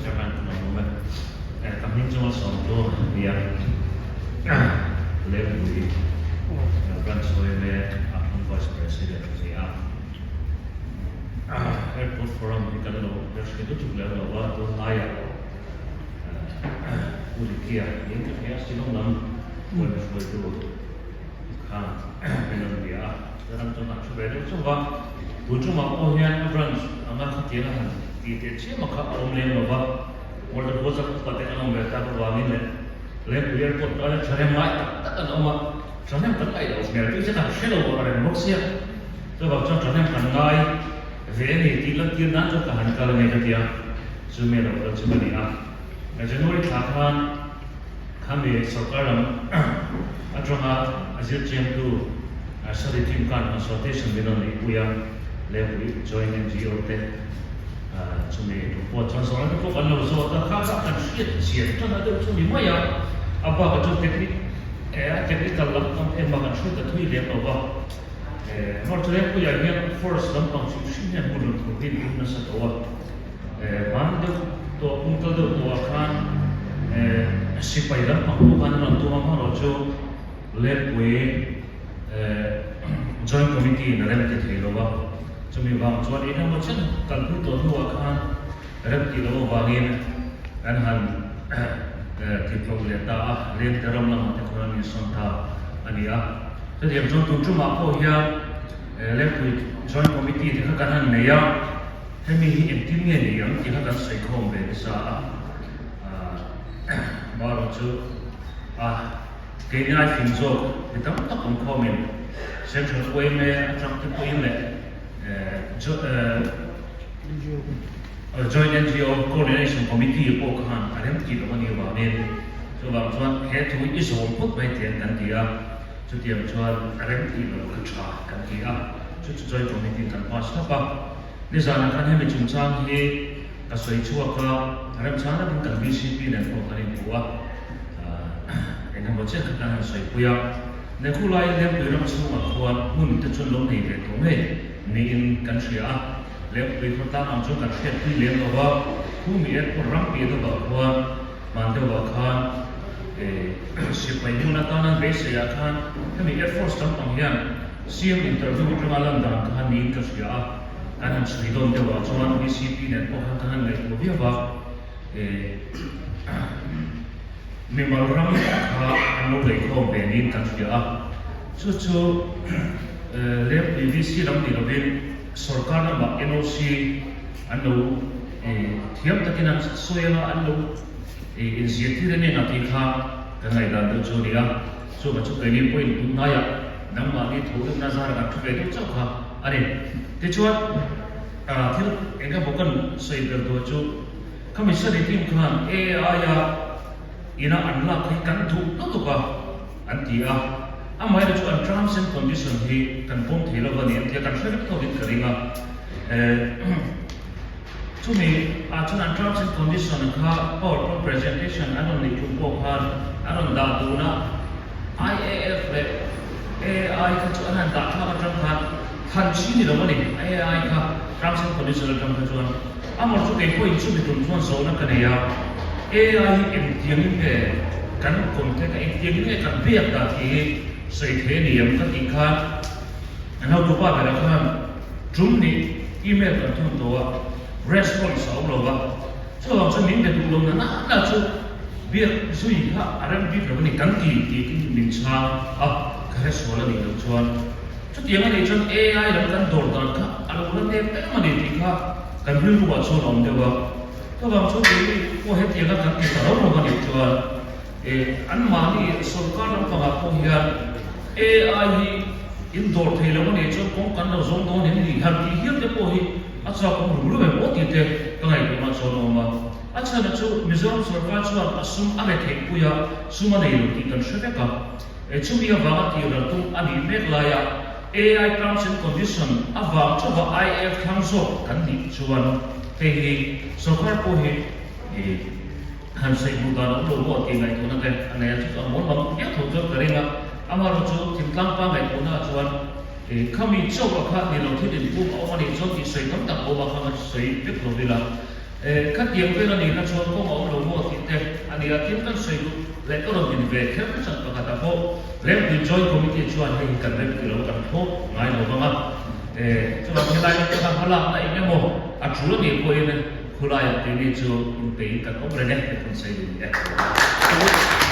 Chairman ka lawm awm e. Ka hming chu Malsawmtu nia Lengpui Branch YMA ah khan Vice President ka ni a. Airport Forum hi kan lo hre lutuk lem lo va, tunlaiah Pu Rikia niin ka hria, Shillong lam huaina hruaitu khan min rawn bia a, ram chuan kan hre ve deuh chauh va, tun ṭumah pawh hian a branch anga khatiang a han tih teh chiam a kha a awm lem lo va, Mortar Huaza upa te kan awm ve tak avangin leh Lengpui Airport tana ṭhahnem ngai tak tak an awm a, ṭhahnem kan ngaih loh hmel tih chu kan hre lo a reng bawk sia, chuvang chuan ṭhahnem kan ngai ve a ni tih lantir nan chuan ka han kal a ni ka ti a, chumi a lo kal chu ka ni a. January thla khan khami sorkar lam atanga a zirchiangtu study team khan consultation min rawn neihpui a, Lengpui Joint NGO te chumi tum pawh chuan zawhna te pawh kan lo zawt a, kha kha kan hriat chian tan a deuh chu ni mai a, a bakah chuan technic a technical lampang engmah kan hriat ta thui lem lo va, North Lengpuiah hian forest lampang hrim hrim hian hmun rawn thawk hi an tum nasa tawh a. Hman deuh tawh hmun kal deuh tawhah khan sipai lampang pawh khan an rawn tum a, hmanraw chu Lengpui Joint Committee in a rem ti thei lo va, chumi vang chuan eng emaw chen kalpui tawh hnuah khan rem tih loh avangin an han ti tlawh leh ta a, Lengte ram lamah te khawn an insawn ta a ni a. Chutiang chuan tun tumah pawh hian Lengpui Joint Committee te kha kan han nei a. Hemi hi engtin nge ni ang tih kha kan sawi khawm ve nasa a, amaherawh chu a keini ai fing zawk mi tam tak awm khawmin Central yma atang te pawhin leh Joint NGO Coordination Committee pawh khan a remtih loh a nih avangin chuvang chuan he thu hi i zawm phawt mai tiang kan ti a, chutiang chuan a remtih loh kha tha kan ti a, chu chu Joint Committee kan pass hlap a. Nizanah khan hemi chungchang hi ka sawi chhuak a, remchang takin kan VCP nen pawh kan inhmu a, eng emaw chiah kha kan han sawipui a. Nekhu laiin Lengpui ram chhungah khuan hmun te chuan lo nei ve tawh ngei niin kan hria a, Lengpui khawtlang ang chuan kan hriatpui lem lo va, Khumi Airport ram piah deuhah khuan hman deuhah khan sipai hmun atana an beiseiah khan hemi Air Force lampang hian CM interview atanga lan dan kha niin ka hria a, kan han chhui dawn deuh ah chuan VCP nen pawh khan kan han ngaihtuah viau va, mimal ram kha an lo leikhawm ve niin kan hria a, chu chu Lengpui VC lam ni lovin sorkar lamah NOC an lo thiam takin an sawi anga an lo inzirtir em em a tih kha kan ngaihdan deuh chu a ni a. Chuvang chu keini pawhin tunhnaiah nangmahni thawhrimna zara kan thu ve deuh chauh kha a ni. Tichuan, thil eng emaw kan sawi ber duh chu khami study team khan AI-a ina an lak hi kan duh lutuk a an ti a, amaherawhchu chu an terms and condition hi kan pawm thei lo a ni an ti a, kan hre vek tawkin ka ring a. Chumi ah chuan an terms and condition kha powerpoint presentation an rawn neih tum pawh khan an rawn dah dun a, IAF leh AI kha chu an han dah thlak atang khan than chi ni lo a ni, AI kha terms and condition atang kha chuan amawr chu kei pawhin chumi tum chuan zawhna ka nei a, AI hi engtiangin nge kan contact a, engtiangin nge kan biak dan tih hi sawi thei a ni em ka tih khan an hotupa berah khan Tum nih email kan thun tawh a, response a awm lo va, chuvang chuan min be duh lo na na na chu biak zui kha a rem bik lo a ni kan ti tiin min chhang a, ka hre sual a nih loh chuan chutiang a nih chuan AI lam kan dawr dan kha a lo la nep em a ni tih kha kan rilruah chuan a awm deuh a, chuvang chuan keini pawh hetianga kan ti ta lo lo a nih chuan anmahni sorkar lampangah pawh hian AI hi in dawr thei lo a nih chuan kawng kan lo zawng dawn em ni? Han tih hial te pawh hi a chhuak awm rum rum em aw tih te ka ngaihtuahna chuan a awm a. A chhana chu Mizoram sorkar chuan a sum a re theih pui a, sum a nei lo tih kan hre vek a. Chumi avanga tih ral tum a nih mek laia AI terms and condition avang chauha IAF thlang zawk kan nih chuan hei hi sorkar pawh hi Han sawi hmuh dan a awm lo maw tih ngaihtuahna te a nei a, chu chu a mawl mang viau tho chuan ka ring a, amaherawh chu thingtlang pa ngaihtuahna ah chuan khami chauh ah kha ni lo thil inpum a awm a nih chuan tih sawi tam tak a awm a, kha nga sawi vek lo ila. Khatiang vel a nih kha chuan kawng a awm lo maw tih te a ni a, thil kan sawi duh leh ka rawn din ve kher chan pakhatah pawh Lengpui Joint Committee chuan hei hi kan rem ti lo kan thlawp ngai lo vang a, chuvang helai atanga hmalakna eng emaw a tul a nih pawhin khulaiah keini chu inpeiin kan awm reng e, hei kan sawi duh ni e.